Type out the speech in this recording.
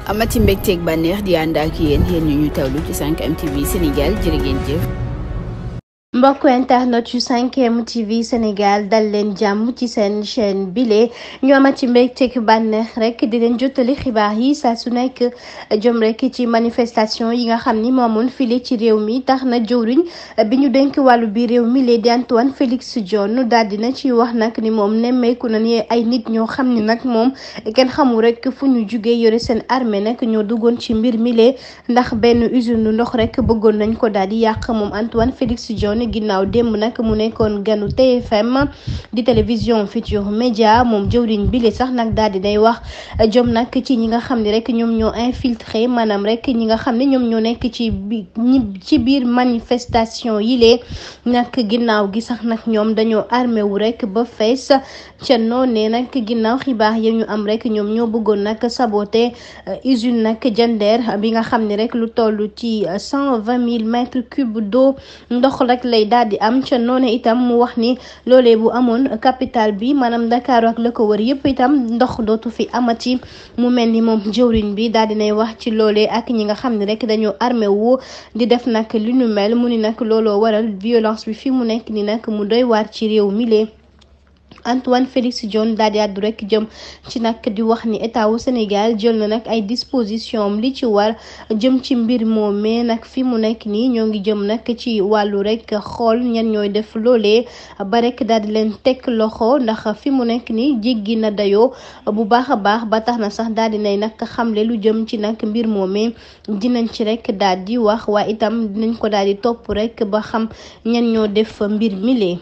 amati mbégteeg bànneex di ànd ak yéen ñu tawlu ci 5M TV Sénégal jërë ngeen jëf. mbokk internet yu 5M TV Sénégal dal leen jàmm ci seen chaîne bile ñu amati mbégteeg bànneex rek di leen jottali xibaar yi saa su nekk jëm rek ci manifestation yi nga xam ni moomoon file ci réew mi tax na jëwriñ bi ñu dénk wàllu bi réew mi lee di Antoine Félix Diome daal dina ci wax nag ni moom nemmeeku na ni ay nit ñoo xam ni nag moom kenn xamul rek fu ñu jugee yore seen armée nag ñoo duggoon ci mbir mi lee ndax benn usine ndox rek bëggoon nañ ko daal di yàq moom Antoine Félix Diome ginnaaw démb nag mu nekkoon ganu TFM di télévision Futurs Médias moom jëwriñ bile sax nag daal di day wax jom nag ci ñi nga xam ne rek ñoom ñoo infiltré maanaam rek ñi nga xam ne ñoom ñoo nekk ci biir manifestation yi lee nag ginnaaw gi sax nag ñoom dañoo armé wu rek ba fees ca noonee nag ginnaaw xibaar yi ñu am rek ñoom ñoo bëggoon nag saboté usine nag Diender bi nga xam ne rek lu toll ci 120 000 mètres cubes d'eau ndox rek lay daal di am ca noone itam mu wax ni loolee bu amoon capital bi maanaam Dakar ak la ko wër yëpp itam ndox dootu fi amati mu mel ni moom jëwriñ bi daal dinay wax ci loolee ak ñi nga xam ne rek dañoo armé wu di def nag li nu mel mu ni nag looloo waral violence bi fi mu nekk ni nag mu doy waar ci réew mi lee Antoine Félix Diome daal di àddu rek jëm ci nag di wax ni état wu Sénégal jël na nag ay disposition li ci war jëm ci mbir moomee nag fi mu nekk nii ñoo ngi jëm nag ci wàllu rek xool ñan ñooy def loolee ba rek daal di leen teg loxo ndax fi mu nekk nii jéggi na dayoo bu baax a baax ba tax na sax daal di nay nag xamle lu jëm ci nag mbir moomee dinañ ci rek daal di wax waaye itam dinañ ko daal di topp rek ba xam ñan ñoo def mbir mi lee